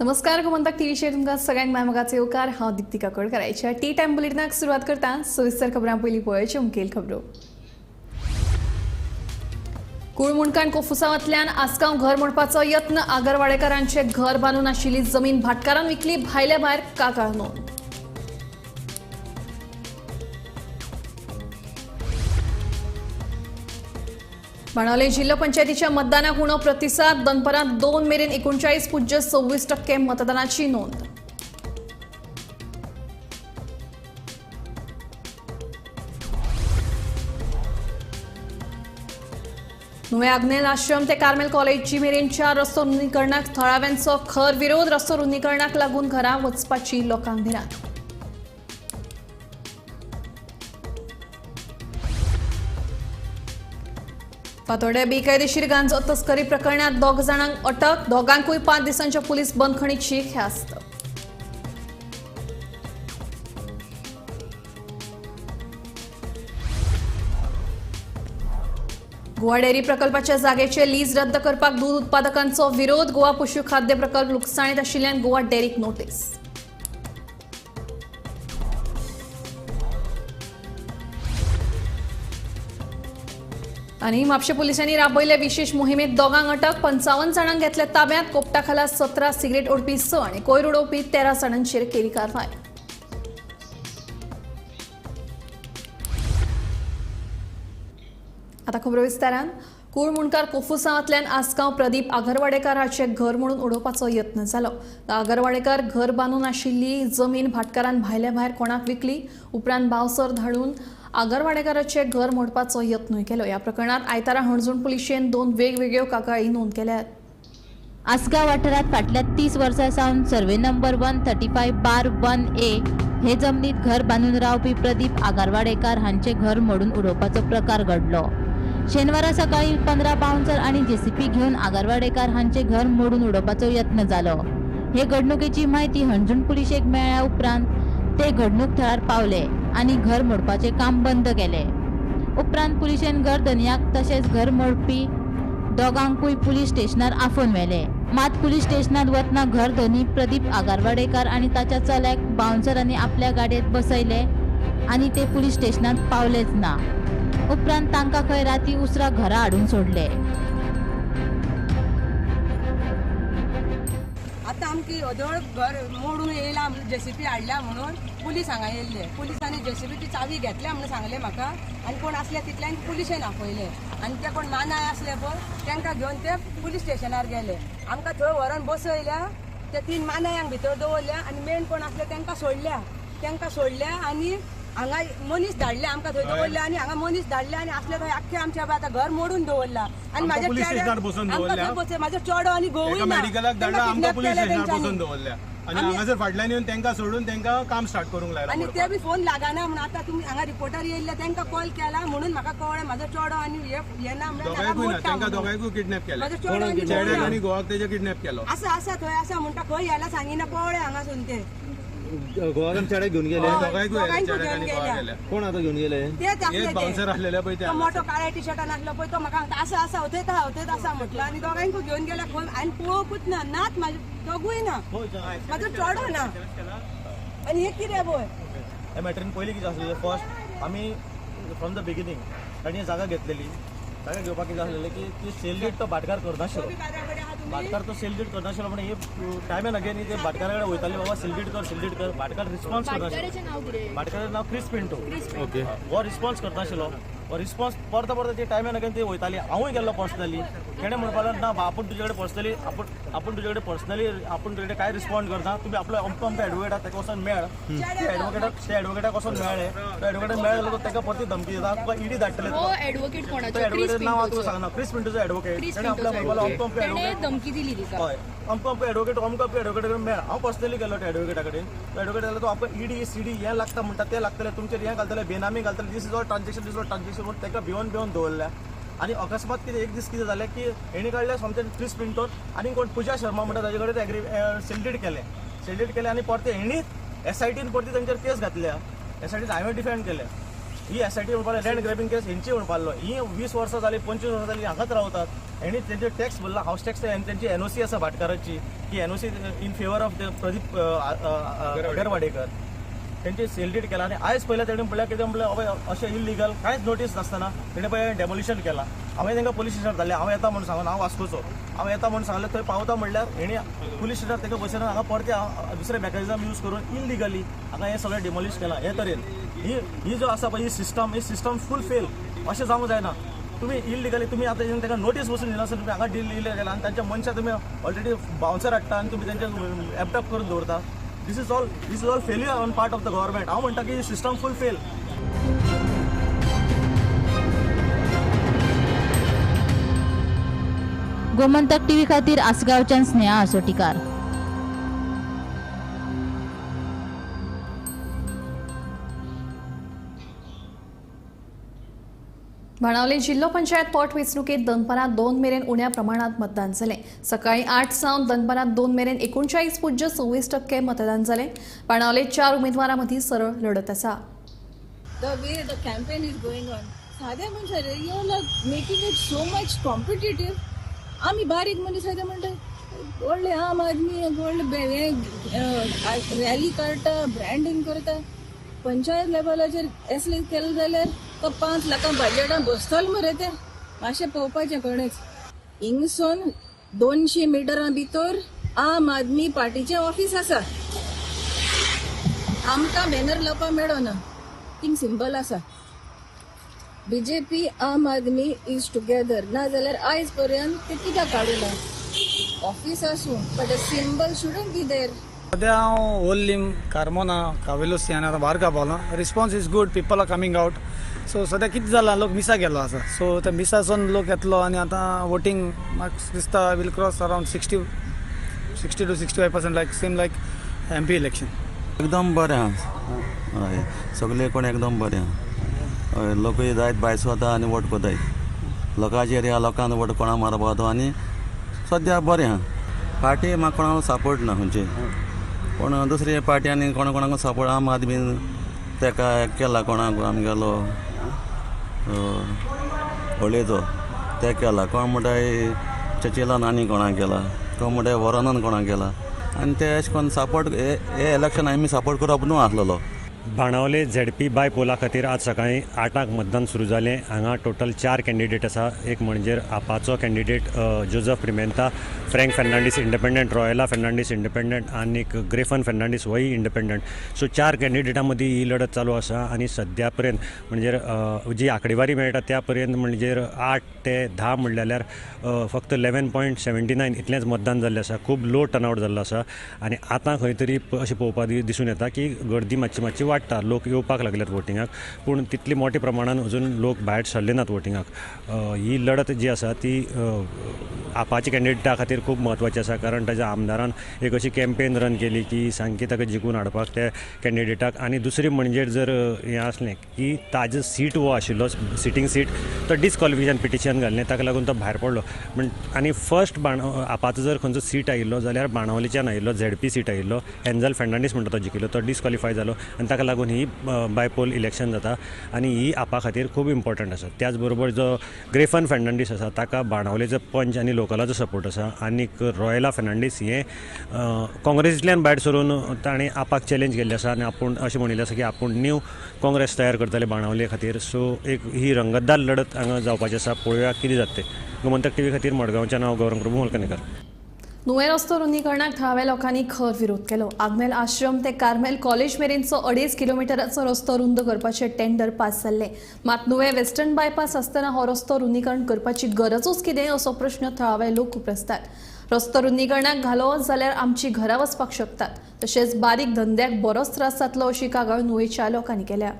नमस्कार, गोमंतक टीव्हीचेर तुमकां सगळ्यांक माय मोगाचो येवकार. हांव दीप्ती काकोडकर. आयच्या टी टायम बुलेटिनाक सुरवात करता. सविस्तर खबरां. पयलीं पळोवच्यो मुखेल खबरो. कुळमुंडकान कोफुसांवांतल्यान आसगांव घर मोडपाचो यत्न. आगरवाडेकारांचे घर बांदून आशिल्ली जमीन भाटकारान विकली. भायल्या भायर कागाळ नोंद. बाणावले जिल्हो पंचायतीच्या मतदानाक उणो प्रतिसाद. दनपरां 2 मेरेन 39.26% मतदानाची नोंद. नुवें आग्नेल आश्रम ते कार्मेल कॉलेजी मेरेनच्या रस्तो रुंदीकरणाक थळाव्यांचो खर विरोध. रस्तो रुंदीकरणाक लागून घरा वचपाची लोकांक भिरांत. फातोड्डें बेकायदेशीर गांजो तस्करी प्रकरणात 2 जाणांक अटक. दोगांकूय 5 दिसांच्या पुलीस बंदखणीची ख्यास्त. गोवा डेअरी प्रकल्पाच्या जागेचे लीज रद्द करपाक दूद उत्पादकांचो विरोध. गोवा पशु खाद्य प्रकल्प लुकसाणीत आशिल्ल्यान गोवा डेअरीक नोटीस. आनी म्हापशें पुलिसांनी राबयल्ले विशेष मोहिमेत दोगांक अटक. 55 जाणांक घेतले ताब्यांत. कोपटा खाला 17 सिगरेट ओडपी 6 आनी कोयर उडोवपी 13 जाणांचेर केली कारवाय. आता खबरो विस्तारान. कुळमुंडकार कोफुसांवांतल्यान आसगांव प्रदीप आगरवाडेकार हाचे घर म्हणून उडोवपाचो यत्न जालो. आगरवाडेकार घर बांदून आशिल्ली जमीन भाटकारान भायल्या भायर कोणाक विकली. उपरांत बावसर धाडून आगरवाडेकाराचे घर मोडपाचो यत्नूय केलो. ह्या प्रकरणात आयतारा हणजूण पुलिशेन 2 वेगवेगळ्यो कागाळी नोंद केल्यात. आसगांव वाठारांत फाटल्या 30 वर्सां सावन सर्वे नंबर 135/1A हे जमनीत घर बांदून रावपी प्रदीप आगरवाडेकार हांचे घर मोडून उडोवपाचो प्रकार घडलो. शेनवारा सकाळी 15 बाउन्सर आनी जेसीपी घेवन आगरवाडेकार हांचे घर मोडून उडोवपाचो यत्न जालो. हे घडणुकेची म्हायती हणजूण पुलिशेक मेळ्ळ्या उपरांत ते घडणूक थळार पावले आनी घर मोडपाचें काम बंद केलें. उपरांत पुलिशेन घर धनयाक तशेंच घर मोडपी दोगांकूय पुलीस स्टेशनार आफोवन व्हेले. मात पुलीस स्टेशनार वतना घर धनी प्रदीप आगरवाडेकार आनी ताच्या चल्याक बाउन्सरांनी आपल्या गाडयेंत बसयले आनी ते पुलीस स्टेशनांत पावलेच ना. उपरांत तांकां खंय राती उसरां घरा हाडून सोडले. आतां आमकी अदळ घर मोडून येयला, जेसीपी हाडल्या म्हणून पुलीस हांगा येयल्ले. पुलिसांनी जेसीबीची चावी घेतल्या म्हणून सांगलें म्हाका आनी कोण आसले तितल्यान पुलिशेन आपयले आनी ते कोण मानाय आसले पळय तांकां घेवन ते पुलीस स्टेशनार गेले. आमकां थंय व्हरोन बसयल्या, ते 3 मानायांक भितर दवरल्या आनी मेन कोण आसले तांकां सोडल्या. तांकां सोडल्या आनी हांगा मनीस धाडले, आमकां थंय दवरले आनी हांगा मनीस धाडले आनी असले थंय आख्खे आमच्या आतां घर मोडून दवरला. आनी म्हाज्या म्हाजो चेडो आनी घोवूय ना, दवरल्या आनी हांगासर फाटल्यान येवन तांकां सोडून तांकां काम स्टार्ट करूंक लायलां. आनी ते बी फोन लागना म्हणून आतां तुमी हांगा रिपोर्टर येयल्ले तांकां कॉल केला म्हणून म्हाका कळ्ळें म्हाजो चेडो आनी हे ना म्हणून दोगांयकूय किडनॅप केलें. म्हाजो चेडो चेड्याक आनी घोवाक तेजे किडनॅप केलो. आसा आसा थंय आसा म्हणटा, खंय गेला सांगिना, कळ्ळें हांगासून ते गोवाक चेड्याक घेवन गेले. दोगांयकूय घेवन गेले. कोण आतां घेवन गेले? तेच बाउन्सर आसलेले पळय, तो मोठो काळ्या टी शर्टान आसलो पळय तो म्हाका सांगता आसा आसा थंयच आहा थंयच आसा म्हटलं आनी दोगांयकूय घेवन गेले. खंय आनी पळोवकूच ना, नाच म्हाजे दोगूय ना, म्हाजो चेडो ना. आनी हे कितें पळय ह्या मॅटरीन पयलीं कितें आसलेलें, फर्स्ट आमी फ्रॉम the beginning तांणी जागा घेतलेली. जागा घेवपाक कितें आसलेलें की ती सेल डीड तो भाटकार करनाशिल्लो. भाटकार तो सेल डीड करनाशिल्लो म्हण हे टायम एंड अगेन ते भाटकारा कडेन वयताले, बाबा सेल डीड कर, सेल डीड कर. भाटकार रिस्पॉन्स करनाशिल्लो. भाटकाराचें नांव क्रिस पिंटो. ओके, हो रिस्पॉन्स करनाशिल्लो. हो रिस्पॉन्स परत परत ते टायम एंड अगेन ते वयताली. हांवूय गेल्लो पर्सनली. तेणें म्हणपाक लागलो ना आपूण तुजे कडेन पर्सनली, आपूण तुजे कडेन पर्सनली, आपूण तुजे कडेन कांय रिस्पॉन्ड करना, तुमी आपलो अमको अमको एडवोकेट आसा ताका वचोन मेळ. ते एडवोकेटाक वचोन मेळ्ळे. तो एडवोकेटाक मेळ्ळे जाल्यार ताका परती धमकी दिता, तुका इडी धाडटले. तो एडवोकेट नांव आतां तुका सांगना, क्रिस पिंटोचो एडवोकेट. तेणें आपल्या म्हणपाक लागलो अमको अमको एडवोकेट, धमकी दिली तिका. हय, अमको अमको एडवोकेट, अमको अमको एडवोकेट कडेन मेळ. हांव पर्सनली गेलो त्या एडवोकेटा कडेन. तो एडवोकेट जाल्यार तो आपलो इडी सीडी हें लागता म्हणटा, तें लागतलें तुमचेर, हें घालतलें, बेनामी घालतलें, this is all transaction, this all transaction म्हणून ताका भिवन भिवन दवरल्या. आनी अकस्मात कितें एक दीस कितें जालें की हेणी काडलें सोमतें क्रिस पिंटोन आनी कोण पुजा शर्मा म्हणटा ताजे कडेन एग्री सेल डीड केलें. सेल डीड केलें आनी परतें हेणीच एसआयटीन परती तांचेर केस घातल्या. एसआयटीन हांवें डिफेंड केलें. ही एस I T म्हणपा लँड ग्रॅबिंग केस हेंची म्हणपालो. ही 20 वर्सां जाली, 25 वर्सां जाली हांगाच रावतात. हेणी तेंचे टॅक्स भरला, हावस टॅक्स, तेंची एनओसी आसा भाटकाराची की NOC in favour of the Pradeep Agarwadekar. तेंचे सेल did केला आनी आयज पयलें तेणें म्हणल्यार कितें म्हणल्यार हय अशें इलिगल कांयच नोटीस नासतना तेणें पळय डेमोलिशन केलां. हांवें तांकां पुलीस स्टेशनार धाडलें, हांव येता म्हणून सांगून, हांव वास्कोचो, हांव येता म्हणून सांगलें. थंय पावता म्हणल्यार हेणी पुलीस स्टेशनार तांकां बसयना, हांगा परते दुसरे मेकॅनिजम यूज करून इलिगली हांगा हें सगळें डेमोलिश केलां. हे तरेन ही ही जो आसा पळय ही सिस्टम, ही सिस्टम फूल फेल. अशें जावंक जायना. तुमी इलिगली तुमी आतां तांकां नोटीस बसून दिनासतना तुमी हांगा डील केला आनी तांच्या मनशां तुमी ऑलरेडी बाउन्सर हाडटा आनी तुमी तेंचे एबडक्ट करून दवरता. This is all failure on part of the government. हांव म्हणटा की सिस्टम फूल फेल. गोमंतक टीव्ही खातीर आसगांवच्यान स्नेहा आसोटीकार. बाणावले जिल्हो पंचायत पोटवेंचणुकेत दनपारां 2 मेरेन उण्या प्रमाणात मतदान जालें. सकाळी 8 सावन दनपारां 2 मेरेन 39.26% मतदान जालें. बाणावले 4 उमेदवारां मदीं सरळ लढत आसा. The way the campaign is going on, साध्या मनशां you are making it so much competitive. आमी बारीक मनीस आसा म्हणटा व्हडले आम आदमी व्हडले रॅली काडटा, ब्रँडींग करता. पंचायत लेवलाचेर असले केलें जाल्यार तो 5 लाखां बजेटां बसतलो मरे ते. मातशें पळोवपाचें कोणेच. हिंगसून 200 मिटरां भितर आम आदमी पार्टीचें ऑफीस आसा. आमकां बॅनर लावपाक मेळना, थिंग सिंपल आसा. बीजेपी आम आदमी is together. ना जाल्यार आयज पर्यंत ते कित्याक काडूना? ऑफीस आसूं, but a symbol shouldn't be there. सद्या हांव ओल्लीम कार्मोना कावेलोसी आनी आतां बारका पावलां. Response is good, people are coming out. So सद्या कितें जालां, लोक मिसा गेल्लो आसा. सो ते मिसासून लोक येतलो आनी आतां वोटींग म्हाका दिसता will cross around 60 to 65% like same like MP election. एकदम बरें आसा, हय सगळे कोण एकदम बरें आसा. हय लोकूय जायत भायर वता आनी वोट करताय. लोकांचेर ह्या लोकांक वोट कोणा मारपा तो आनी सद्या बरें आसा. पार्टी म्हाका कोणाक सपोर्ट ना खंयची, पूण दुसरी पार्टी आनी कोणा कोणाक सपोर्ट आम आदमी तेका केला, कोणाक आमगेलो होळयेचो ते केला, कोण म्हणटा चचिलान आनी कोणाक केला, कोण म्हणटा वरनान कोणाक केला. आनी ते अशें करून सपोर्ट हे इलेक्शन आमी सपोर्ट करप न्हू आसलेलो. बाणावले झेडपी बाय पोला खातीर आज सकाळीं 8 मतदान सुरू जालें. हांगा टोटल 4 कॅन्डिडेट आसा. एक म्हणजे आपाचो candidate Joseph Pimenta, Frank Fernandes independent, Royla Fernandes independent आनी ग्रेफन फर्नांडीस होय इंडिपेंडंट. सो 4 कॅन्डिडेटां मदीं ही लढत चालू आसा आनी सद्या पर्यंत म्हणजे जी आंकडेवारी मेळटा त्या पर्यंत म्हणजे 8 ते 10 म्हणल्यार जाल्यार फक्त 11.79 इतलेंच मतदान जाल्लें आसा. खूब लो टर्नआउट जाल्लो आसा आनी आतां खंय तरी अशें पळोवपाक दिसून येता की गर्दी मातशी मातशी वाडटा, लोक येवपाक लागल्यात वोटिंगाक, पूण तितली मोठ्या प्रमाणान अजून लोक भायर सरले नात वोटिंगाक. ही लढत जी आसा ती आपाच्या कॅन्डिडेटा खातीर खूब म्हत्वाची आसा, कारण ताच्या आमदारान एक अशी कॅम्पेन रन केली की सामकी ताका जिखून हाडपाक त्या कॅन्डिडेटाक. आनी दुसरी म्हणजे जर हें आसलें की ताजो सीट हो आशिल्लो सिटींग सीट तो डिसक्वॉलिफिकेशन पिटिशन घाल्लें, ताका लागून तो भायर पडलो. म्हण आनी फर्स्ट आपाचो जर खंयचो सीट आयिल्लो जाल्यार बाणावलेच्यान आयिल्लो, झेडपी सीट आयिल्लो, एन्जल फर्नांडीस म्हणटा तो जिखिल्लो, तो डिसक्वॉलिफाय जालो आनी ताका लागून ही बायपोल इलेक्शन जाता आनी ही आपा खातीर खूब इम्पॉर्टंट आसा. त्याच बरोबर जो ग्रेफन फर्नांडीस आसा ताका बाणावलेचो पंच आनी लोकलाचो सपोर्ट आसा आनीक रॉयला फर्नांडीस हे काँग्रेसींतल्यान भायर सरून ताणें आपाक चॅलेंज केल्लें आसा आनी आपूण अशें म्हणिल्लें आसा की आपूण न्यू काँग्रेस तयार करतले बाणावले खातीर. सो एक ही रंगतदार लढत हांगा जावपाची आसा, पळोवया कितें जाता तें. गोमंतक टीव्ही खातीर मडगांवच्यान हांव गौरंग प्रभू मलकनेकर. नुवें रस्तो रुंदीकरणाक थळाव्या लोकांनी खर विरोध केलो. आग्नेल आश्रम ते कार्मेल कॉलेज मेरेनचो 2.5 किलोमिटराचो रस्तो रुंद करपाचे टेंडर पास जाल्ले. मात नुवें वेस्टर्न बायपास आसतना हो रस्तो रुंदीकरण करपाची गरजूच कितें असो प्रश्न थळावे लोक उप्रासतात. रस्तो रुंदीकरणाक घालो जाल्यार आमची घरां वचपाक शकतात, तशेंच बारीक धंद्याक बरोच त्रास जातलो अशी कागाळ नुवेंच्या लोकांनी केल्या.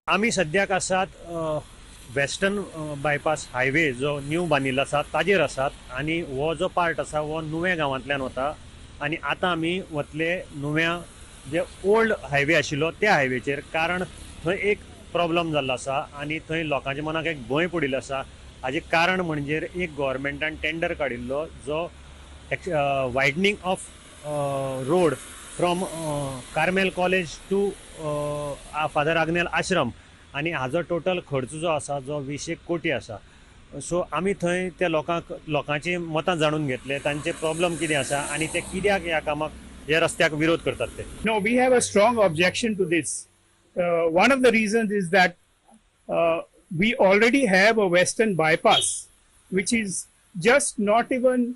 आमी सद्याक आसात वेस्टर्न बायपास हायवे जो न्यू बांदिल्लो आसा ताजेर आसात आनी हो जो पार्ट आसा हो नुवें गांवांतल्यान वता आनी आतां आमी वतले नुव्या जे ओल्ड हायवे आशिल्लो त्या हायवेचेर, कारण थंय एक प्रॉब्लम जाल्लो आसा आनी थंय लोकांच्या मनाक एक भंय पडिल्लो आसा. हाजें कारण म्हणजे एक गव्हर्मेंटान टेंडर काडिल्लो जो widening of road from Carmel college to Father Agnel Ashram आनी हाजो टोटल खर्च जो आसा जो 20 कोटी आसा. सो आमी थंय त्या लोकांक लोकांची मतां जाणून घेतले, तांचे प्रॉब्लम कितें आसा आनी ते कित्याक ह्या कामाक ह्या रस्त्याक विरोध करतात ते. No, we have a strong objection to this. One of the reasons is that we already have a western bypass, which is just not even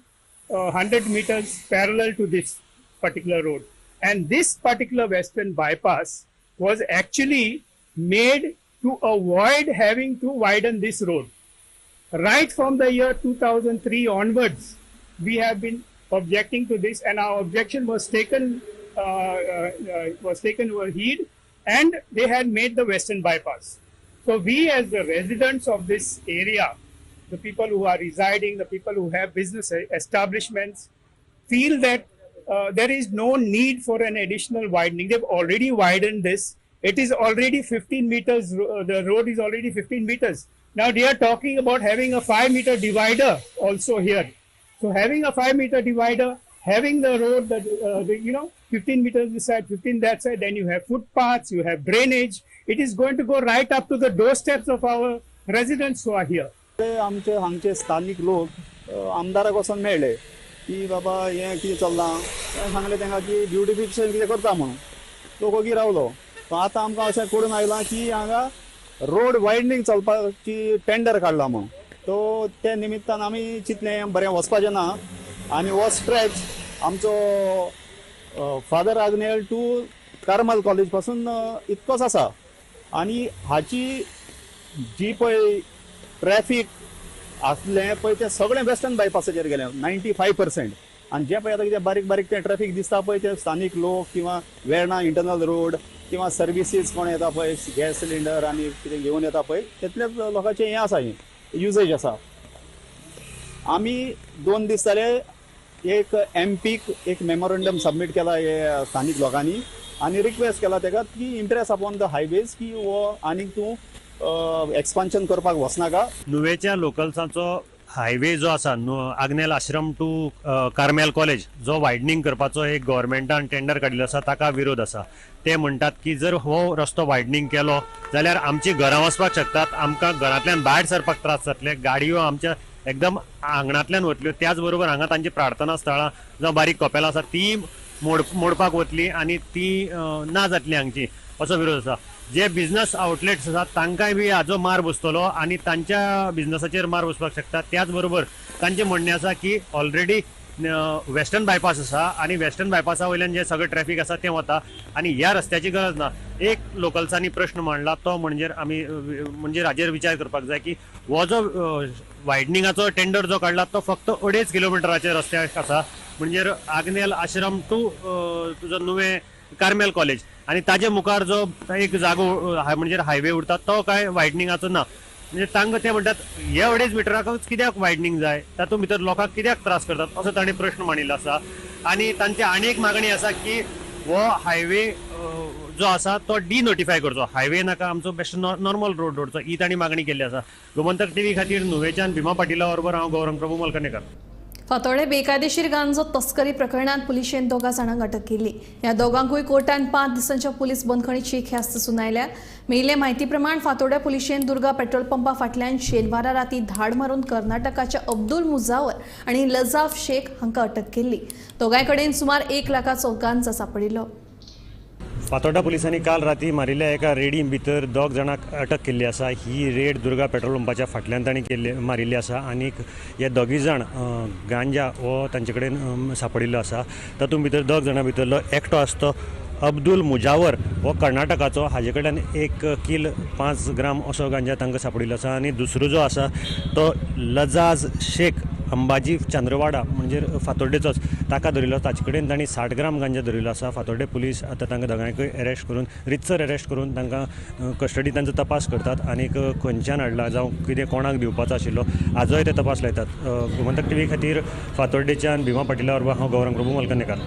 100 meters parallel to this particular road. And this particular western bypass was actually made to avoid having to widen this road. Right from the year 2003 onwards, we have been objecting to this, and our objection was taken heed, and they had made the western bypass. So we, as the residents of this area, the people who are residing, the people who have business establishments, feel that there is no need for an additional widening. They've already widened this. It is already 15 meters. The road is already 15 meters. Now they are talking about having a 5-meter divider also here. So having a 5-meter divider, having the road that, 15 meters this side, 15 that side, then you have footpaths, you have drainage. It is going to go right up to the doorsteps of our residents who are here. आमचे हांगचे स्थानीक लोक आमदाराक वचून मेळ्ळे की बाबा हें कितें चल्लां, सांगलें तांकां की ब्युटिफिकेशन कितें करता म्हणून. लोक ओगी रावलो. आतां आमकां अशें करून आयलां की हांगा रोड वायडनींग चलपाची टेंडर काडला म्हणून. तो त्या निमित्तान आमी चिंतलें बरें वचपाचें ना आनी हो स्ट्रेच आमचो father Agnel to Carmel college पासून इतकोच आसा आनी हाची जी पळय ट्रॅफीक आसलें पळय तें सगळें वेस्टर्न बायपासाचेर गेलें 95%. आनी जें पळय आतां कितें बारीक बारीक तें ट्रॅफीक दिसता पळय ते स्थानीक लोक किंवा वेर्णा इंटरनल रोड किंवा सर्विसीस कोण येता पळय गॅस सिलिंडर आनी कितें घेवन येता पळय तितलेच लोकांचें हें आसा, हें युजेज आसा. आमी 2 दीस जाले एक एमपीक एक मेमोरंडम सबमीट केला हे स्थानीक लोकांनी आनी रिक्वेस्ट केला तेका की इम्प्रेस अपॉन the highways की हो आनीक तूं एक्सपान्शन करपाक वचनाका. नुवेच्या लोकल्सांचो हायवे जो आसा आग्नेल आश्रम टू कार्मेल कॉलेज जो वायडनींग करपाचो एक गव्हर्मेंटान टेंडर काडिल्लो आसा ताका विरोध आसा. ते म्हणटात की जर हो रस्तो वायडनींग केलो जाल्यार आमची घरां वचपाक शकतात, आमकां घरांतल्यान भायर सरपाक त्रास जातले, गाडयो आमच्या एकदम आंगणांतल्यान वतल्यो, त्याच बरोबर हांगा तांची प्रार्थना स्थळां जावं बारीक कपेलां आसा ती मोडपाक वतली आनी ती ना जातली हांगची, असो विरोध आसा. जे बिझनस आउटलेट्स आसात तांकांय बी हाजो मार बसतलो आनी तांच्या बिझनसाचेर मार बसपाक शकता. त्याच बरोबर तांचें म्हणणें आसा की ऑलरेडी वेस्टर्न बायपास आसा आनी वेस्टर्न बायपासा वयल्यान जें सगळें ट्रॅफीक आसा तें वता आनी ह्या रस्त्याची गरज ना. एक लोकल्सांनी प्रश्न मांडला तो म्हणजे आमी म्हणजे हाजेर विचार करपाक जाय की हो जो वायडनिंगाचो टेंडर जो काडला तो फक्त 2.5 किलोमिटराचेर रस्त्याक आसा, म्हणजे आग्नेल आश्रम टू तुजो नुवें कार्मेल कॉलेज आनी ताजे मुखार जो एक जागो म्हणजे हायवे उरता तो काय वायडनिंगाचो ना. म्हणजे तांकां ते म्हणटात हे 2.5 मिटराकूच कित्याक वायडनींग जाय, तातूंत भितर लोकांक कित्याक त्रास करतात असो तांणी प्रश्न मांडिल्लो आसा. आनी तांची आनी एक मागणी आसा की हो हायवे जो आसा तो डिनोटिफाय करचो, हायवे नाका आमचो बेस्ट नॉर्मल रोड दवरचो, ही तांणी मागणी केल्ली आसा. गोमंतक टीव्ही खातीर नुवेच्यान भीमा पाटिला बरोबर हांव गौरंग प्रभू मलकणेकर. फातोर्डे बेकायदेशीर गांजो तस्करी प्रकरणात पुलिशेन 2 जाणांक अटक केली. ह्या दोगांकूय कोर्टान 5 दिसांच्या पुलीस बंदखणीची ख्यास्त सुनायल्या. मेळिल्ले म्हायती प्रमाण फातोर्ड्या पुलिशेन दुर्गा पेट्रोल पंपा फाटल्यान शेनवारा राती धाड मारून कर्नाटकाच्या अब्दुल मुजावर आनी लजाफ शेख हांकां अटक केल्ली. दोगांय कडेन सुमार 1 लाखाचो गांजा सांपडिल्लो. फातोर्डा पुलिसांनी काल राती मारिल्ल्या एका रेडी भितर 2 जाणांक अटक केल्ली आसा. ही रेड दुर्गा पेट्रोल पंपाच्या फाटल्यान तांणी मारिल्ली आसा आनी हे दोगी जाण गांजा हो तांचे कडेन सांपडिल्लो आसा. तातूंत भितर 2 जाणां भितरलो एकटो आसा तो अब्दुल मुजावर हो कर्नाटकाचो, हाजे कडल्यान 1 किल 5 ग्राम असो गांजा तांकां सांपडिल्लो आसा आनी दुसरो जो आसा तो लजाज शेख अंबाजी चांद्रवाडा म्हणजे फातोर्डेचोच ताका धरिल्लो. ताचे कडेन तांणी 60 ग्राम गांजा धरिल्लो आसा. फातोर्डे पुलीस आतां तांकां दोगांयकूय अरेस्ट करून रितसर अरेस्ट करून तांकां कस्टडी तांचो तपास करतात आनी खंयच्यान हाडला जावं कितें कोणाक दिवपाचो आशिल्लो आजोय ते तपास लायतात. गोमंतक टीव्ही खातीर फातोर्डेच्यान भीमा पाटिला बरोबर हांव गौरंग प्रभू मलकनेकार.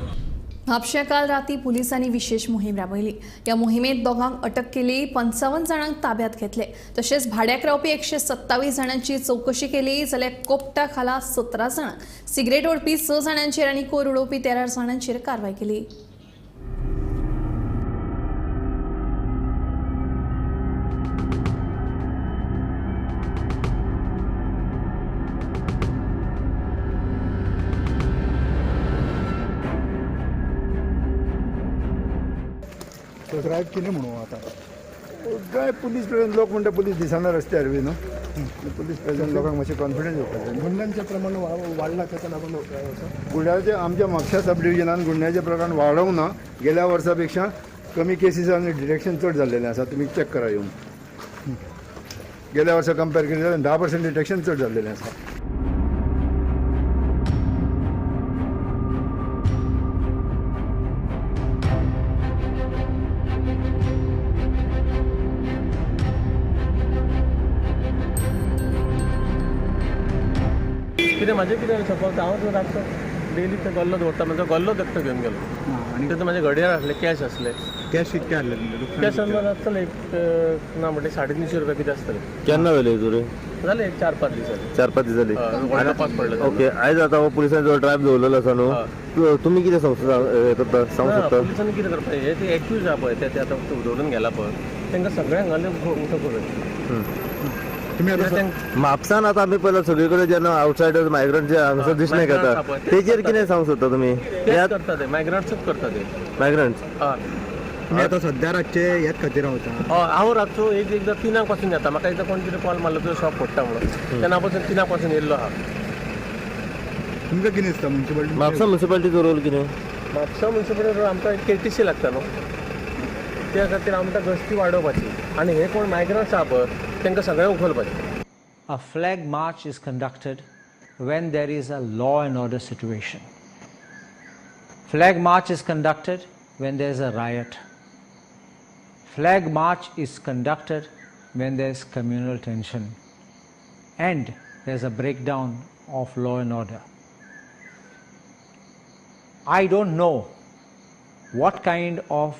म्हापशें काल राती पुलिसांनी विशेष मोहीम राबयली. ह्या मोहिमेंत दोगांक अटक केली, 55 जाणांक ताब्यात घेतले, तशेंच भाड्याक रावपी 127 जाणांची चवकशी केली. जाल्यार कोपटा खाला 17 जाणांक, सिगरेट ओडपी 6 जाणांचेर आनी कोर उडोवपी 13 जाणांचेर कारवाय केली. ड्रायव्ह कितें म्हणून आतां ड्रायव्ह पुलीस प्रेझेंट लोक म्हणटा पुलीस दिसना रस्त्यार बी न्हू, पुलीस प्रेझेंट लोकांक मातशें कॉन्फिडन्स येवपाक जाय. गुंड्यांचें प्रमाण वाडलां ताका लागून गुंड्याचें आमच्या म्हापशा सब डिविजनान गुंड्याचें प्रमाण वाडोवंक ना. गेल्या वर्सा पेक्षा कमी केसीस आनी डिटेक्शन चड जाल्लेलें आसा. तुमी चॅक करा येवन, गेल्या वर्सा कंपेर केलें जाल्यार 10% डिटेक्शन चड जाल्लेलें आसा. कितें म्हाजें कितें सपोज हांव रातचो डेली ते गल्लो दवरता, म्हणजे गल्लो एकटो घेवन गेलो आनी तेतून म्हाजे घडयाळ आसलें, कॅश आसलें. कॅश कितके आसलें? कॅश आसतलें एक ना म्हणल्यार 350 रुपया कितें आसतलें. केन्ना जालें तुवें? जालें एक 4-5 दीस जाले. 4-5 दीस जाले. तपास पडलो. ओके, आयज आतां हो पुलिसांनी जो ड्रायव्ह दवरलेलो आसा न्हू, तुमी कितें करता सांगूंक शकता? पुलिसांनी कितें करपाचें, हे ते एक्यूज आहा पळय ते आतां दवरून गेला पळय तांकां सगळ्यांक उठो करून. म्हापसान आतां आमी पळयला सगळे कडेन जेन्ना आवटसायडर्स मायग्रंट जे हांगासर दिसणे येता तेजेर कितें सांगूंक सोदता तुमी? तेच करता ते मायग्रंट्सूच करता ते मायग्रंट्स. तुमी आतां सद्या रातचे हेच खातीर रावता? हय, हांव रातचो एक एकदां 3 पासून येता. म्हाका एकदां कोण कितें कॉल मारलो तुजो शॉप फोडटा म्हणून, तेन्ना पासून 3 पासून येयल्लो आहा. तुमकां कितें दिसता म्युनिसिपालिटी? म्हापसा म्युनिसिपालिटीचो रोल कितें? म्हापसा म्युनिसिपालिटी रोल आमकां केटीसी लागता न्हू, त्या खातीर आमकां गस्ती वाडोवपाची आनी हे कोण मायग्रंट्स आहा पळय तांकां सगळें उखलपाचें. A flag march is conducted when there is a law and order situation. Flag march is conducted when there is a riot. Flag march is conducted when there is communal tension and there is a breakdown of law and order. I don't know what kind of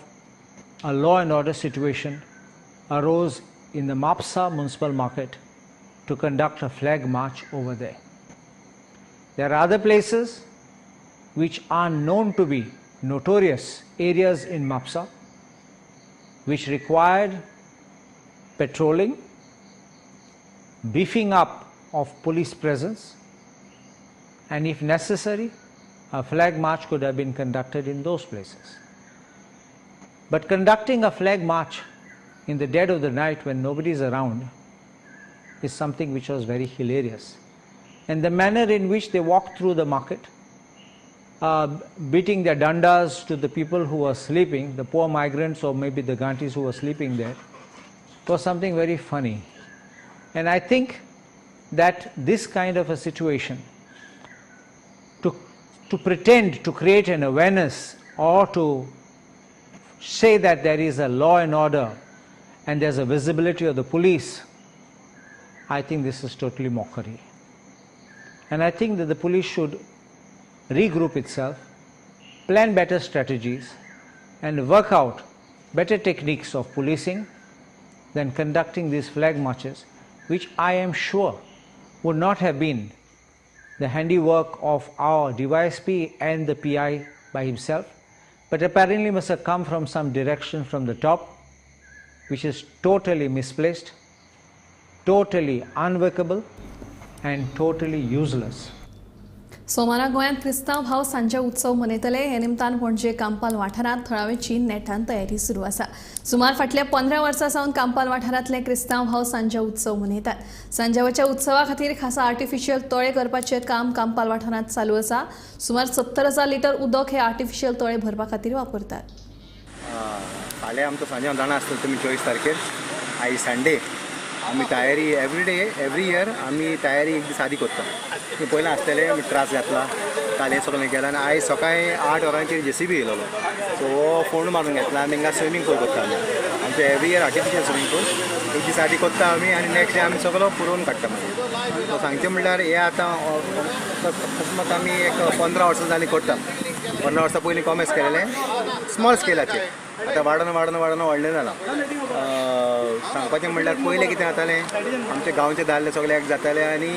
a law and order situation arose in the Mapsa municipal market to conduct a flag march over there. There are other places which are known to be notorious areas in Mapsa which required patrolling, beefing up of police presence, and if necessary, a flag march could have been conducted in those places. But conducting a flag march in the dead of the night when nobody is around is something which was very hilarious. And the manner in which they walked through the market, beating their dandas to the people who were sleeping, the poor migrants or maybe the Gantis who were sleeping there, was something very funny. And I think that this kind of a situation, to pretend to create an awareness or to say that there is a law and order and there's a visibility of the police, I think this is totally mockery. And I think that the police should regroup itself, plan better strategies and work out better techniques of policing than conducting these flag marches, which I am sure would not have been the handiwork of our DYSP and the PI by himself, but apparently must have come from some direction from the top, which is totally misplaced, totally unworkable and totally useless. सोमारा गोंयांत क्रिस्तांव भाव सांजे उत्सव मनयतले. हे निमतान पणजे कांपाल वाठारांत थळावेची नेटान तयारी सुरू आसा. सुमार फाटल्या 15 वर्सां सावन कांपाल वाठारांतले क्रिस्तांव भाव सांजे उत्सव मनयतात. सांजावाच्या उत्सवा खातीर खासा आर्टिफिशियल तळे करपाचें काम कांपाल वाठारांत चालू आसा. सुमार 70,000 लिटर उदक हे आर्टिफिशियल तळे भरपा खातीर वापरतात. फाल्यां आमचो सांजांव जाणा आसतलो तुमी 24 तारखेर, आयज संडे. आमी तयारी एवरी डे एवरी इयर आमी तयारी एक दीस आदी करता. पयलीं आसतलें आमी त्रास घातला, काल हें सगळें केलां आनी आयज सकाळीं 8 वरांचेर जेसीबी येयलेलो, सो हो फोंड मारून घेतला आनी तांकां स्विमींग पूल करता आमी. आमचें every year artificial swimming pool एक दीस आदी करता आमी आनी नेक्स्ट डे आमी सगळो पुरोवन काडटा. मागीर सो सांगचें म्हणल्यार हें आतां अकस्मात आमी एक 15 वर्सां जालीं करता. 15 वर्सां पयलीं कॉमर्स केलेलें स्मॉल स्केलाचेर, आतां वाडोन वाडोन वाडोन व्हडलें जालां. सांगपाचें म्हणल्यार पयलें कितें जातालें, आमचे गांवचे दादले सगळे एक जाताले आनी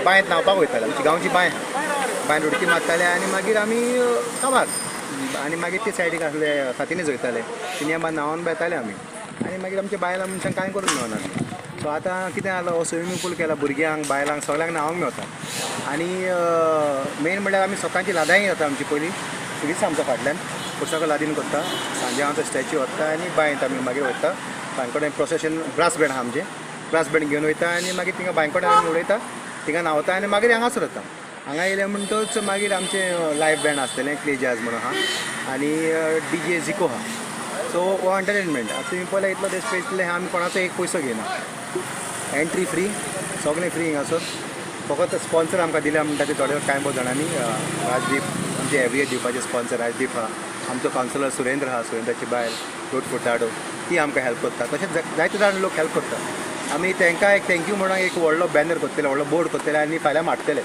बांयत न्हांवपाक वयताले. आमची गांवची बांय, बांयन उडकी मारताले आनी मागीर आमी काबार आनी मागीर ते सायडीक आसले सातिनीच वयताले, तिणें मागीर न्हांवन येताले आमी आनी मागीर आमच्या बायलां मनशांक कांय करूंक मेळना. सो आतां कितें जालां, हो स्विमींग पूल केला, भुरग्यांक बायलांक सगळ्यांक न्हांवंक मेळटा. आनी मेन म्हणल्यार आमी सकाळची लादांय जाता आमची, पयलीं पुलीस आमच्या फाटल्यान पुस्तकां लादीन करता, सांजे आमचो स्टॅच्यू वता आनी बांयत आमी मागीर वयता. बांयकडेन प्रोसेशन ब्रास बँड आहा आमचें, ब्रास बँड घेवन वयता आनी मागीर थिंगा बांयकडेन आमी उडयता, थिंगा न्हांवता आनी मागीर हांगासर वता. हांगा येयलें म्हणटच मागीर आमचें लायव्ह बँड आसतलें, क्ले जाज म्हणून आहा आनी डीजे झिको आहा. सो हो एंटरटेनमेंट. आतां तुमी पळयला इतलो दीस पयसले आमी कोणाचो एक पयसो घेयना, एंट्री फ्री, सगळें फ्री हिंगासर. फकत स्पॉन्सर आमकां दिल्या म्हणटा ते थोडे कांय बोव जाणांनी, राजदीप आमचे एवरी इयर दिवपाचे स्पॉन्सर राजदीप आहा, आमचो कावन्सिलर सुरेंद्र आहा, सुरेंद्राची बायल रोड फुटाडो, ती आमकां हेल्प करता. तशेंच जायते जाण लोक हेल्प करता. आमी तांकां एक thank you म्हणून एक व्हडलो बॅनर करतले, व्हडलो बोर्ड करतले आनी फाल्यां मारतले.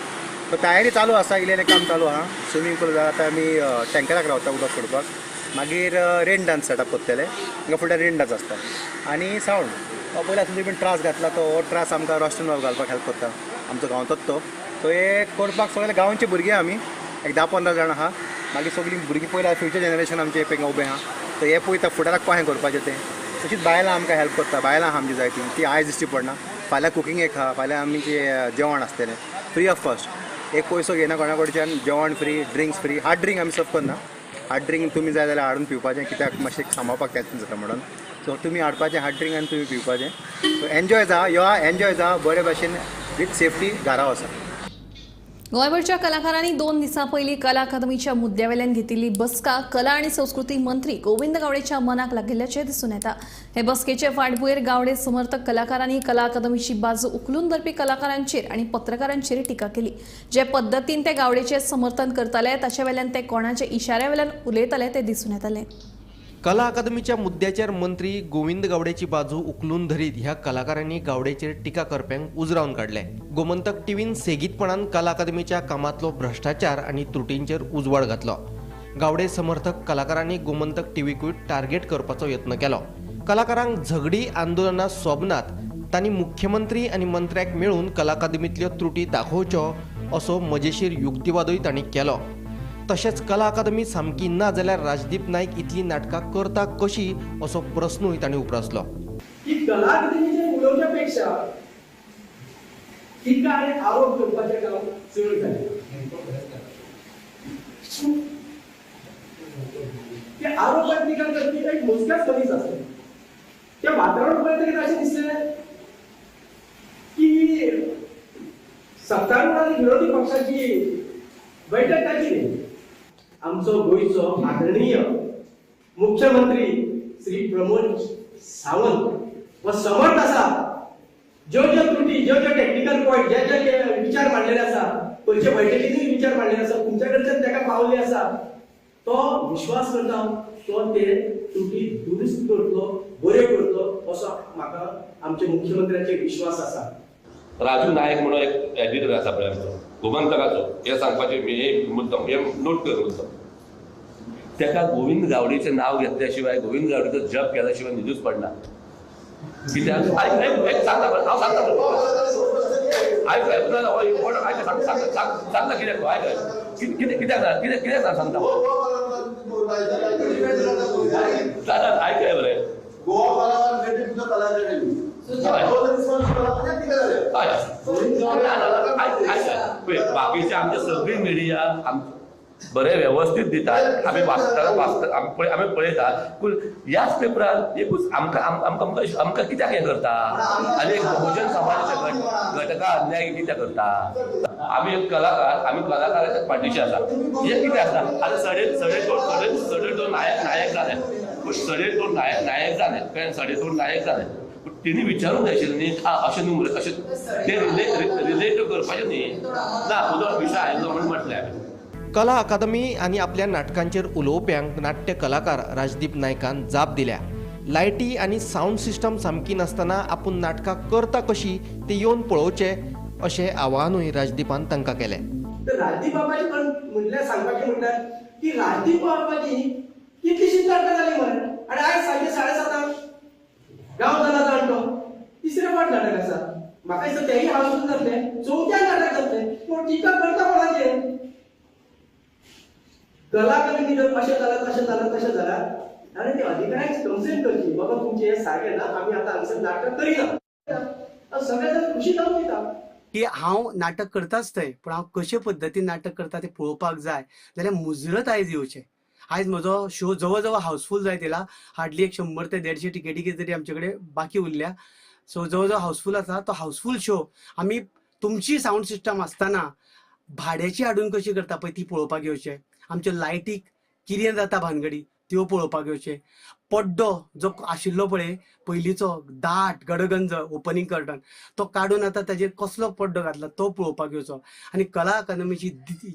सो तयारी चालू आसा, इल्लें इल्लें काम चालू आहा. स्विमींग पूल जाला, आतां आमी टँकराक रावता उदक सोडपाक, मागीर रेन डान्स सेटअप करतले, हांगा फुडल्यान रेन डान्स आसता आनी सावंड. पयलीं आसून तुमी त्रास घातला तो हो त्रास आमकां रोस्टन बाब घालपाक हेल्प करता, आमचो गांवचोच तो. सो हे करपाक सगळे गांवचे भुरगे आमी एक 10-15 जाणां आहा. मागीर सगळीं भुरगीं पयलीं फ्युचर जनरेशन आमचें हिंगा उबें आहा, सो हे पळयता फुडाराक कशें करपाचें तें. तशीच बायलां आमकां हेल्प करता, बायलां आहा आमची जायतीं, ती आयज दिश्टी पडना. फाल्यां कुकिंगेक आहा, फाल्यां आमचें जेवण आसतलें फ्री ऑफ कॉस्ट, एक पयसो घेयना कोणा कडच्यान, जेवण free, drinks free. Hard drink आमी सर्व करना, हार्ड ड्रिंक तुमी जाय जाल्यार हाडून पिवपाचें, कित्याक मातशें सांबाळपाक तेंच जाता म्हणून. सो तुमी हाडपाचें हार्ड ड्रिंक आनी तुमी पिवपाचें. सो एन्जॉय जा, यो एन्जॉय जा बरे भाशेन विथ सेफ्टी घरा वचा. गोंयभरच्या कलाकारांनी 2 दिसां पयलीं कला अकादमीच्या मुद्द्यावेल्यान घेतिल्ली बसका कला आनी संस्कृती मंत्री गोविंद गावडेच्या मनाक लागिल्ल्याचें दिसून येता. हे बसकेचे फाटभुंयेर गावडे समर्थक कलाकारांनी कला अकादमीची बाजू उखलून धरपी कलाकारांचेर आनी पत्रकारांचेर टिका केली. जे पद्दतीन ते गावडेचें समर्थन करताले ताचे वेल्यान ते कोणाच्या इशाऱ्या वेल्यान उलयताले ते दिसून येताले. कला अकादमीच्या मुद्द्याचेर मंत्री गोविंद गावडेची बाजू उखलून धरीत ह्या कलाकारांनी गावडेचेर टिका करप्यांक उजरावन काडले. गोमंतक टीव्हीन सेगीतपणान कला अकादमीच्या कामांतलो भ्रष्टाचार आनी त्रुटींचेर उजवाड घातलो. गावडे समर्थक कलाकारांनी गोमंतक टीव्हीकूय टार्गेट करपाचो यत्न केलो. कलाकारांक झगडी आंदोलनां सोबनात, तांणी मुख्यमंत्री आनी मंत्र्याक मेळून कला अकादमींतल्यो त्रुटी दाखोवच्यो असो मजेशीर युक्तिवादूय तांणी केलो. तशेंच कला अकादमी सामकी ना जाल्यार राजदीप नायक इतली नाटकां करता कशी असो प्रस्नूय तांणी उप्रासलो. की कला अकादमीचेर उलोवच्या पेक्षा टिका आनी आरोप करपाचें काम चड जालें. ते आरोप आनी टिका करपी एक मोजक्याच मनीस आसता. त्या वातावरण पळयतकीर अशें दिसलें की सत्तारूढ आनी विरोधी पक्षाची बैठक ताची न्ही. आमचो गोंयचो आदरणीय मुख्यमंत्री श्री प्रमोद सावंत हो समर्थ आसा. ज्यो ज्यो त्रुटी, ज्यो ज्यो टॅक्निकल पॉयंट, जे जे विचार मांडलेले आसा, पयच्या बैठकीनूय विचार मांडलेले आसा, तुमच्या कडच्यान ताका पावले आसा, तो विश्वास करता तो ते त्रुटी दुरुस्त करतलो, बऱ्यो करतलो असो म्हाका आमच्या मुख्यमंत्र्याचेर विश्वास आसा. राजू नायक म्हणून एक एडिटर आसा पळय आमचो गोमंतकाचो, हे सांगपाचें हे मुद्दम हे नोट कर मुद्दम. ताका गोविंद गावडेचें नांव घेतल्या शिवाय, गोविंद गावडेचो जप केल्या शिवाय न्हिदूच पडना. कित्याक आयक सांगता, हांव सांगता, आयक आयक सांगता कित्याक, आयक कितें कित्याक कितें कित्याक सांगता दादा, आयक बरें. बाकीचे आमचे सगळी मिडिया बरे व्यवस्थित दितात, आमी वाचतना वाचता, आमी पळयतात. पूण ह्याच पेपरार एकूच आमकां आमकां आमकां कित्याक हें करता आनी एक बहुजन समाजाच्या घटका अन्याय कित्याक करता? आमी एक कलाकार, आमी कलाकाराच्या पाठीशी आसा. हें कितें आसा आतां सडे सडे सडे सडे दोन नायक नायक जाले, पूण सडे दोन नायक नायक जाले, कळ्ळें? सडे दोन नायक जाले, पूण तेणी विचारूंक जाय आशिल्लें न्ही, अशें न्हू अशें तें रिलेट करपाचें न्ही ना, उदक विशय आयलो म्हूण म्हटलें हांवें. कला अकादमी आनी आपल्या नाटकांचेर उलोवप्यांक नाट्य कलाकार राजदीप नायकान जाप दिल्या. लायटी आनी सावंड सिस्टम सामकी नासतना आपूण नाटकां करता कशी ते येवन पळोवचे अशें आवाहनूय राजदीपान तांकां केलें. तर राजदीप बाबाची म्हणल्यार सांगपाचें म्हणल्यार की राजदीप बाबाची कितलीशीच नाटकां जालीं मरे, आनी आयज सांजे 7:30 गांव जाला जाणटो तिसरे फावट नाटक आसा. म्हाका दिसता तेय हाऊसफूल जातलें, चवथ्या नाटक जातलें, पूण टिका करता कोणाचेर? कला अकादमी जर अशें जालां तशें जालां तशें जालां आनी ते अधिकाऱ्यांक कंप्लेन करची, बाबा तुमचें हें सारकें ना, आमी आतां हांगसर नाटक करिना, सगळे जाण खुशी जावन दिता. की हांव नाटक करताच थंय, पूण हांव कशे पद्दतीन नाटक करता तें पळोवपाक जाय जाल्यार मुजरत आयज येवचें. आयज म्हजो शो जवळ जवळ हाऊसफूल जायत येयला, हार्डली एक 100 ते 150 टिकेटी कितें तरी आमचे कडेन बाकी उरल्या. सो जवळ जवळ हाऊसफूल आसा. तो हाऊसफूल शो आमी तुमची सावंड सिस्टम आसतना भाड्याची हाडून कशी करता पळय ती पळोवपाक येवचें. आमच्यो लायटीक कितें जाता भानगडी त्यो पळोवपाक येवचें. पड्डो जो आशिल्लो पळय पयलींचो दाट गडगंज ओपनींग कर्टन तो काडून आतां ताजेर कसलो पड्डो घातला तो पळोवपाक येवचो. आनी कला अकादमीची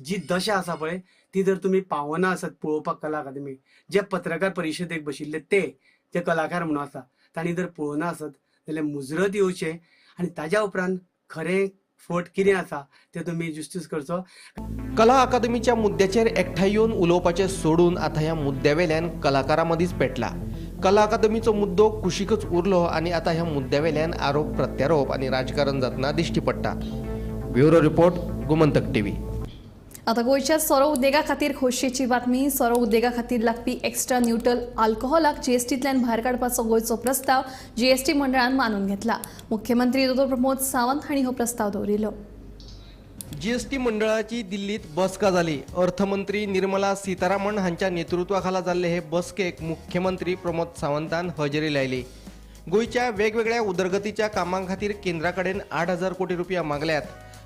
जी दशा आसा पळय ती जर तुमी पावना आसत पळोवपाक, कला अकादमी जे पत्रकार परिशदेक बशिल्ले ते जे कलाकार म्हणून आसा तांणी जर पळोवना आसत जाल्यार मुजरत येवचें आनी ताज्या उपरांत खरें फट कितें आसा तें तुमी जुस्तीस करचो. कला अकादमीच्या मुद्द्याचेर एकठांय येवन उलोवपाचें सोडून आतां ह्या मुद्द्यावेल्यान कलाकारां मदींच पेटला. कला अकादमीचो मुद्दो कुशीकच उरलो आनी आतां ह्या मुद्द्यावेल्यान आरोप प्रत्यारोप आनी राजकारण जातना दिश्टी पडटा. Bureau report, Gomantak TV. आतां गोंयच्या सोरो उद्देगा खातीर खोशयेची बातमी. सोरो उद्देगा खातीर लागपी एक्स्ट्रा न्यूट्रल आल्कोहोलाक जीएसटींतल्यान भायर काडपाचो गोंयचो प्रस्ताव जीएसटी मंडळान मानून घेतला. मुख्यमंत्री डॉ प्रमोद सावंत हांणी हो प्रस्ताव दवरिल्लो. जीएसटी मंडळाची दिल्लीत बसका जाली. अर्थमंत्री निर्मला सीतारामन हांच्या नेतृत्वाखाला जाल्ले हे बसकेक मुख्यमंत्री प्रमोद सावंतान हजेरी लायली. गोंयच्या वेगवेगळ्या उदरगतीच्या कामां खातीर केंद्रा कडेन 8,000 कोटी रुपया मागल्यात.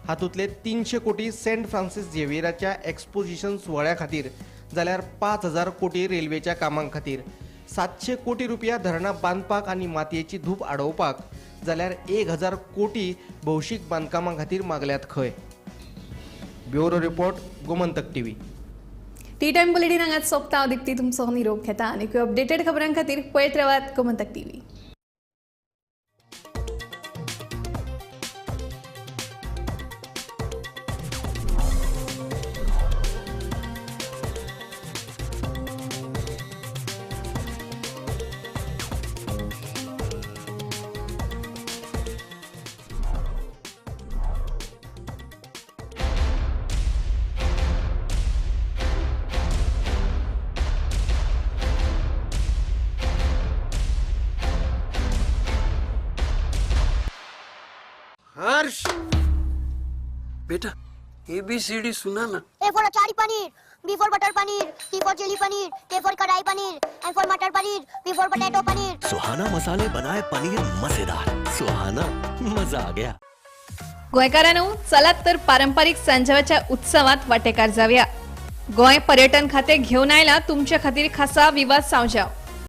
हातूंतले 300 कोटी सेंट फ्रांसीस झेवियराच्या एक्सपोजिशन सुवाळ्या खातीर, जाल्यार 5,000 कोटी रेल्वेच्या कामां खातीर, 700 कोटी रुपया धरणां बांदपाक आनी मातयेची धूप आडोवपाक, जाल्यार 1,000 कोटी भौशीक बांदकामां खातीर मागल्यात खंय. Bureau report, Gomantak TV. Tea time bulletin हांगाच सोंपता. दीप्ती तुमचो निरोप घेता आनी अपडेटेड खबरां खातीर पळयत रावात गोमंतक टीव्ही. हर्ष बेटा ABCD सुना ना. A for achari paneer, B for butter paneer, C for chilli paneer, K for kadai paneer, M for matar paneer, P for potato paneer. Suhana मसाले बनाए पनीर मजेदार. सुहाना मजा आ गया. गोंयकारांनो चलात तर पारंपरिक सांजावाच्या उत्सवात वाटेकार जावया. गोंय पर्यटन खाते घेवन आयला तुमच्या खातीर खासा विवाद सांजाव.